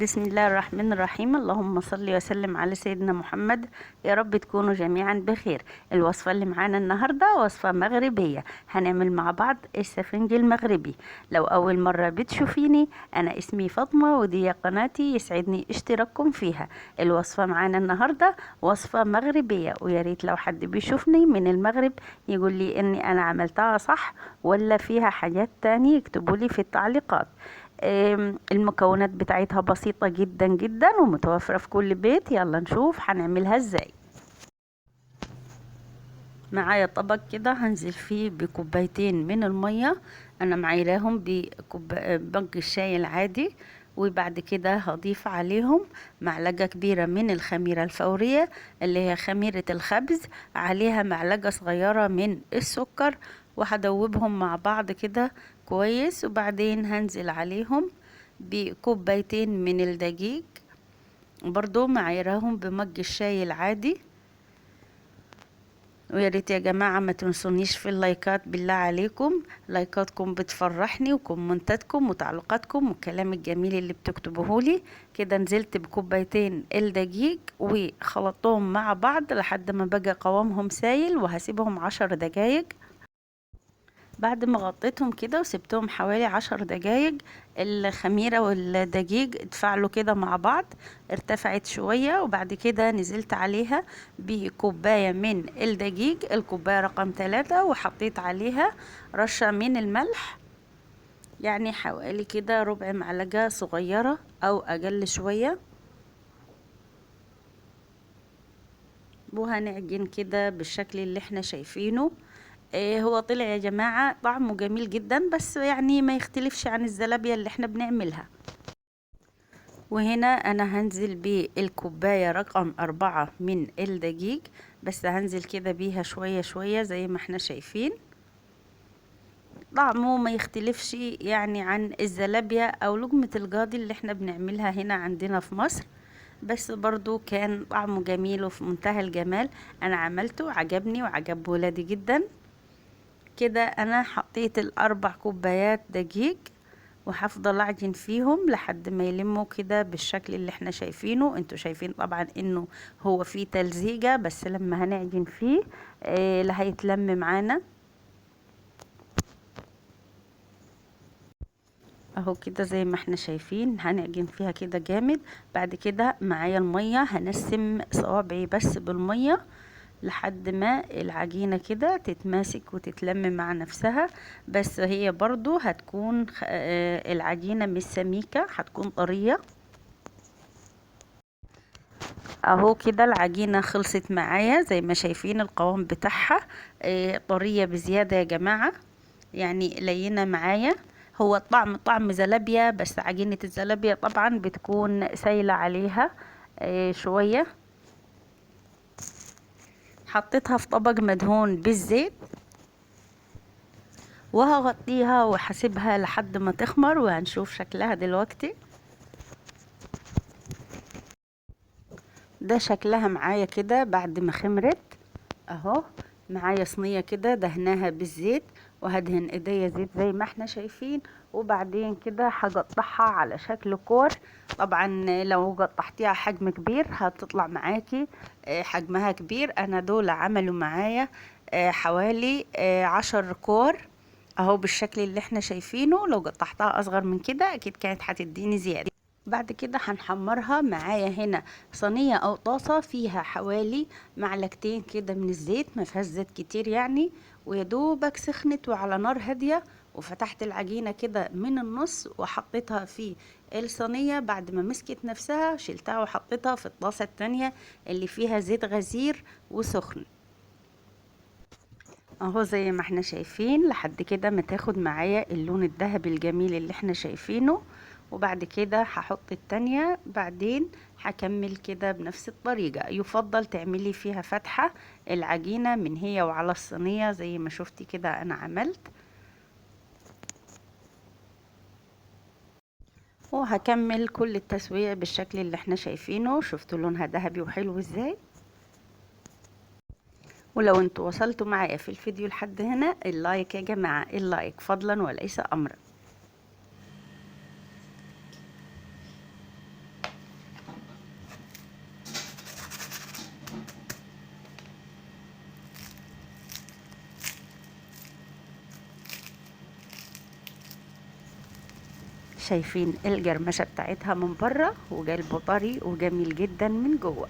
بسم الله الرحمن الرحيم. اللهم صل وسلم على سيدنا محمد. يا رب تكونوا جميعا بخير. الوصفة اللي معانا النهاردة وصفة مغربية، هنعمل مع بعض السفنج المغربي. لو أول مرة بتشوفيني، أنا اسمي فاطمة ودي قناتي، يسعدني اشتراككم فيها. الوصفة معانا النهاردة وصفة مغربية، ويا ريت لو حد بيشوفني من المغرب يقول لي إني أنا عملتها صح ولا فيها حاجات تانية، يكتبوا لي في التعليقات. المكونات بتاعتها بسيطة جدا جدا ومتوفرة في كل بيت. يلا نشوف هنعملها ازاي. معايا طبق كده هنزل فيه بكوبايتين من المية، انا معايراهم بمج الشاي العادي، وبعد كده هضيف عليهم معلقة كبيرة من الخميرة الفورية اللي هي خميرة الخبز، عليها معلقة صغيرة من السكر، وهدوبهم مع بعض كده كويس. وبعدين هنزل عليهم بكوبايتين من الدقيق، برضو معايراهم بمج الشاي العادي. ويا ريت يا جماعة ما تنسونيش في اللايكات، بالله عليكم، لايكاتكم بتفرحني، وكومنتاتكم وتعليقاتكم والكلام الجميل اللي بتكتبوهولي كده. نزلت بكوبايتين الدقيق وخلطتهم مع بعض لحد ما بقى قوامهم سايل، وهسيبهم 10 دقايق. بعد ما غطيتهم كده وسبتهم حوالي 10 دقايق، الخميرة والدقيق اتفاعلوا كده مع بعض، ارتفعت شوية. وبعد كده نزلت عليها بكوباية من الدقيق، الكوباية رقم 3، وحطيت عليها رشة من الملح، يعني حوالي كده ربع معلقة صغيرة او اقل شوية. وهنعجن كده بالشكل اللي احنا شايفينه. هو طلع يا جماعة طعمه جميل جدا، بس يعني ما يختلفش عن الزلابية اللي احنا بنعملها. وهنا انا هنزل بالكوباية رقم 4 من الدقيق، بس هنزل كده بيها شوية شوية زي ما احنا شايفين. طعمه ما يختلفش يعني عن الزلابية او لقمة القاضي اللي احنا بنعملها هنا عندنا في مصر، بس برضو كان طعمه جميل وفي منتهى الجمال. انا عملته عجبني وعجب ولادي جدا. كده انا حطيت ال4 كوبايات دقيق، وهفضل اعجن فيهم لحد ما يلموا كده بالشكل اللي احنا شايفينه. انتوا شايفين طبعا انه هو فيه تلزيجة، بس لما هنعجن فيه لا هيتلم معانا. اهو كده زي ما احنا شايفين هنعجن فيها كده جامد. بعد كده معايا المية، هنسم صوابعي بس بالمية لحد ما العجينة كده تتماسك وتتلم مع نفسها. بس هي برضو هتكون العجينة مش سميكة، هتكون طرية. اهو كده العجينة خلصت معايا زي ما شايفين القوام بتاعها، طرية بزيادة يا جماعة، يعني لينة معايا. هو الطعم طعم زلابية، بس عجينة الزلابية طبعا بتكون سايلة عليها شوية. حطيتها في طبق مدهون بالزيت وهغطيها وحاسبها لحد ما تخمر، وهنشوف شكلها دلوقتي. ده شكلها معايا كده بعد ما خمرت اهو. معايا صينية كده دهناها بالزيت، وهدهن ايديا زيت زي ما احنا شايفين. وبعدين كده هقطعها على شكل كور. طبعا لو قطعتيها حجم كبير هتطلع معاكي حجمها كبير. انا دول عملوا معايا حوالي 10 كور اهو بالشكل اللي احنا شايفينه. لو قطعتها اصغر من كده اكيد كانت هتديني زيادة. بعد كده هنحمرها. معايا هنا صينية او طاسة فيها حوالي معلقتين كده من الزيت، ما فيهاش زيت كتير يعني، ويدوبك سخنت وعلى نار هادية. وفتحت العجينة كده من النص وحطيتها في الصينية. بعد ما مسكت نفسها شلتها وحطيتها في الطاسة التانية اللي فيها زيت غزير وسخن اهو زي ما احنا شايفين، لحد كده ما تاخد معايا اللون الذهبي الجميل اللي احنا شايفينه. وبعد كده هحط التانية، بعدين هكمل كده بنفس الطريقة. يفضل تعملي فيها فتحة العجينة من هي وعلى الصينية زي ما شفتي كده انا عملت. وهكمل كل التسوية بالشكل اللي احنا شايفينه. شفتوا لونها ذهبي وحلو ازاي. ولو انتوا وصلتوا معايا في الفيديو لحد هنا، ال like يا جماعة، ال like فضلا وليس امرا. شايفين الجرمشه بتاعتها من بره وقلبه طري وجميل جدا من جوه.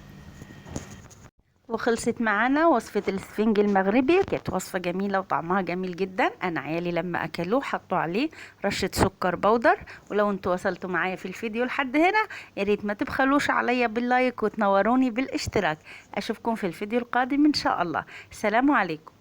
وخلصت معانا وصفة السفنج المغربي، كانت وصفة جميلة وطعمها جميل جدا. انا عيالي لما اكلوه حطوا عليه رشة سكر بودر. ولو انتوا وصلتوا معايا في الفيديو لحد هنا يا ريت ما تبخلوش عليا بال like وتنوروني بالاشتراك. اشوفكم في الفيديو القادم ان شاء الله. السلام عليكم.